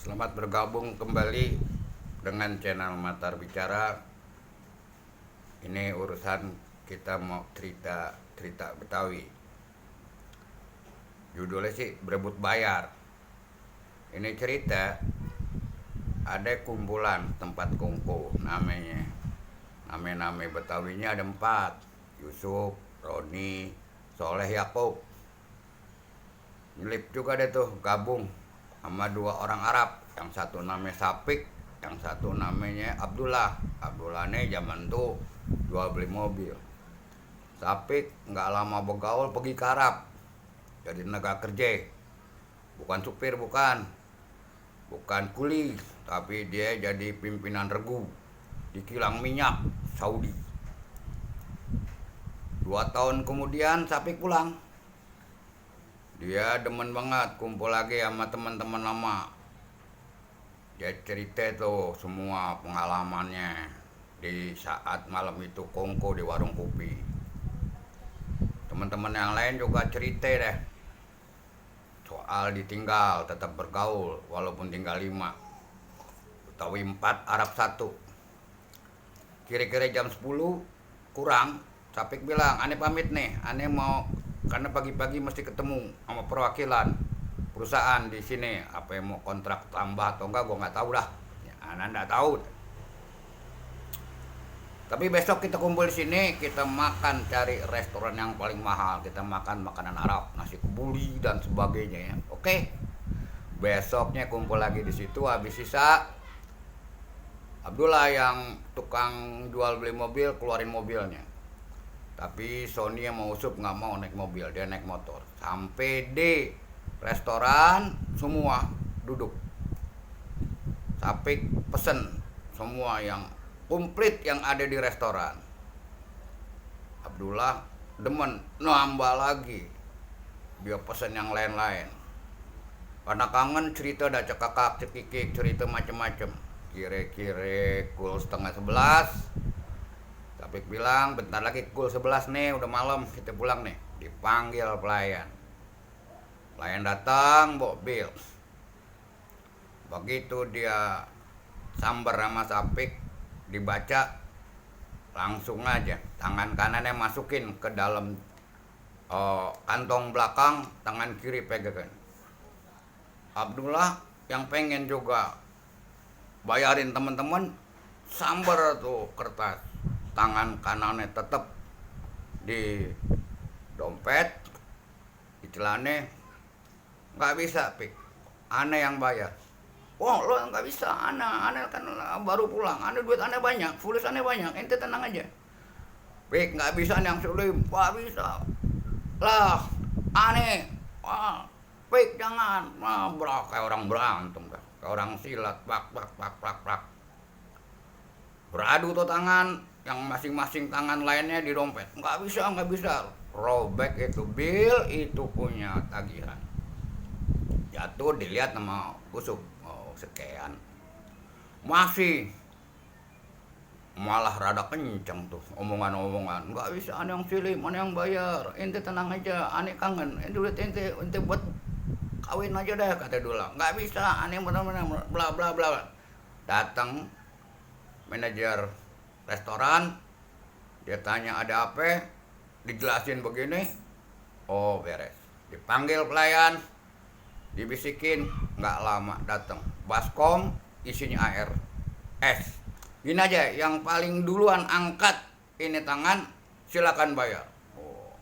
Selamat bergabung kembali dengan channel Matar Bicara. Ini urusan kita mau cerita Betawi. Judulnya sih berebut bayar. Ini cerita ada kumpulan tempat kongko namanya. Nama Betawinya ada 4. Yusuf, Roni, Soleh, Yakub. Nyelip juga deh tuh gabung sama 2 orang Arab, yang satu namanya Sapik, yang satu namanya Abdullah. Abdullah nih zaman tuh jual beli mobil. Sapik nggak lama bergaul pergi ke Arab, jadi tenaga kerja, bukan supir, bukan kuli, tapi dia jadi pimpinan regu di kilang minyak Saudi. 2 tahun kemudian Sapik pulang. Dia demen banget kumpul lagi sama teman-teman lama. Dia cerita tuh semua pengalamannya di saat malam itu kongko di warung kopi. Teman-teman yang lain juga cerita deh soal ditinggal tetap bergaul walaupun tinggal 5. Betawi 4, Arab 1. Kira-kira jam 10 kurang, Sapik bilang, "Ane pamit nih, ane mau, karena pagi-pagi mesti ketemu sama perwakilan perusahaan di sini, apa yang mau kontrak tambah atau enggak gue nggak tahu dah, ya, Anda nggak tahu. Tapi besok kita kumpul di sini, kita makan, cari restoran yang paling mahal, kita makan makanan Arab, nasi kebuli dan sebagainya ya. Oke, besoknya kumpul lagi di situ. Habis sisa, Abdullah yang tukang jual beli mobil keluarin mobilnya. Tapi Sony yang mau usup nggak mau naik mobil, dia naik motor. Sampai di restoran semua duduk. Sapik pesen semua yang komplit yang ada di restoran. Abdullah demen nambah lagi, dia pesen yang lain-lain. Karena kangen cerita dah cekakak cekikik, cerita macem-macem. Kira-kira pukul 10:30 Sapik bilang, bentar lagi pukul 11 nih, udah malam, kita pulang nih. Dipanggil pelayan. Pelayan datang, bawa bil. Begitu dia sambar sama Sapik, dibaca, langsung aja tangan kanannya masukin ke dalam kantong belakang, tangan kiri pegangan. Abdullah yang pengen juga bayarin teman-teman, sambar tuh kertas, tangan kanannya tetap di dompet, di celana. Nggak bisa, Pik, ane yang bayar. Oh, lo nggak bisa, ane kan baru pulang, ane duit ane banyak, fulus ane banyak, ente tenang aja. Pik, nggak bisa yang sulim, nggak bisa lah, ane, Pik jangan, kayak orang berantem, kayak orang silat, pak. Beradu tuh tangan, yang masing-masing tangan lainnya di dompet. Nggak bisa. Robek itu bil, itu punya tagihan. Jatuh, dilihat sama Usuk. Oh, sekian. Masih malah rada kenceng tuh omongan. Nggak bisa, ane yang silih, ane yang bayar. Ente tenang aja, ane kangen. Ente buat kawin aja deh, kata Dula. Nggak bisa, ane benar-benar bla bla bla. Datang manajer restoran, dia tanya ada apa, dijelasin begini, oh beres. Dipanggil pelayan, dibisikin, nggak lama datang baskom isinya air es. Gini aja, yang paling duluan angkat ini tangan, silakan bayar. Oh,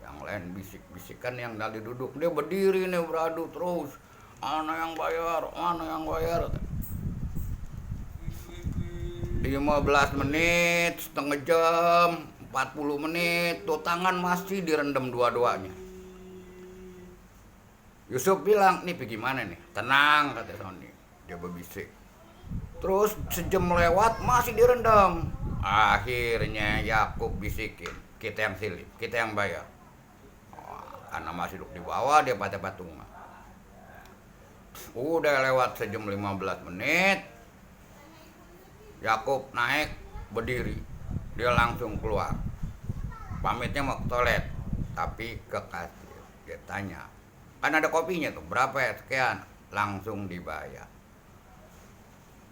yang lain bisik-bisikan, yang tadi duduk dia berdiri nih beradu terus, mana yang bayar. 15 menit, setengah jam, 40 menit, tuh tangan masih direndam dua-duanya. Yusuf bilang, nih gimana nih? Tenang, kata Sony. Dia berbisik. Terus sejam lewat masih direndam. Akhirnya Yakub bisikin, kita yang silip, kita yang bayar. Karena masih duduk di bawah, dia patungan. Udah lewat sejam 15 menit, Yakub naik, berdiri, dia langsung keluar. Pamitnya mau ke toilet, tapi ke kasir. Dia tanya, kan ada kopinya tuh, berapa ya? Sekian. Langsung dibayar.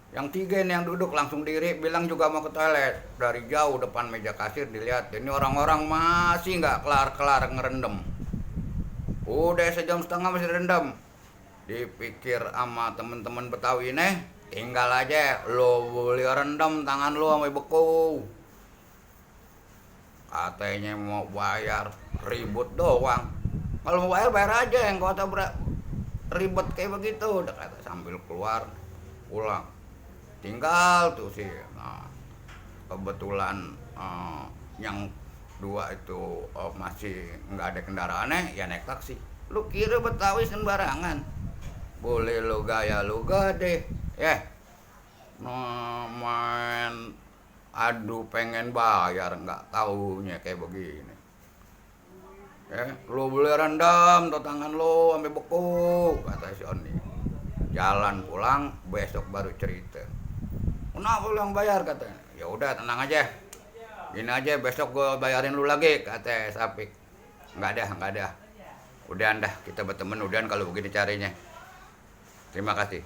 Yang tiga ini yang duduk langsung diri, bilang juga mau ke toilet. Dari jauh depan meja kasir dilihat, ini orang-orang masih nggak kelar-kelar ngerendam. Udah sejam setengah masih rendam. Dipikir sama temen-temen Betawi nih, tinggal aja lo boleh rendam tangan lo sampai beku. Katanya mau bayar, ribut doang. Kalau mau bayar bayar aja, yang kota ribet kayak begitu. Udah kata sambil keluar pulang. Tinggal tuh sih. Nah, kebetulan yang dua itu masih nggak ada kendaraannya, ya naik taksi. Lu kira Betawi sembarangan? Boleh lu gaya lu gede, ya. Main aduh pengen bayar nggak taunya kayak begini. Ya, lu boleh rendam tuh tangan lu sampai beku, kata si Oni. Jalan pulang besok baru cerita. Kenapa lu yang bayar katanya? Ya udah tenang aja. Gini aja besok gue bayarin lu lagi kata Sapik. Nggak ada. Udah dah kita berteman udah kalau begini carinya. Terima kasih.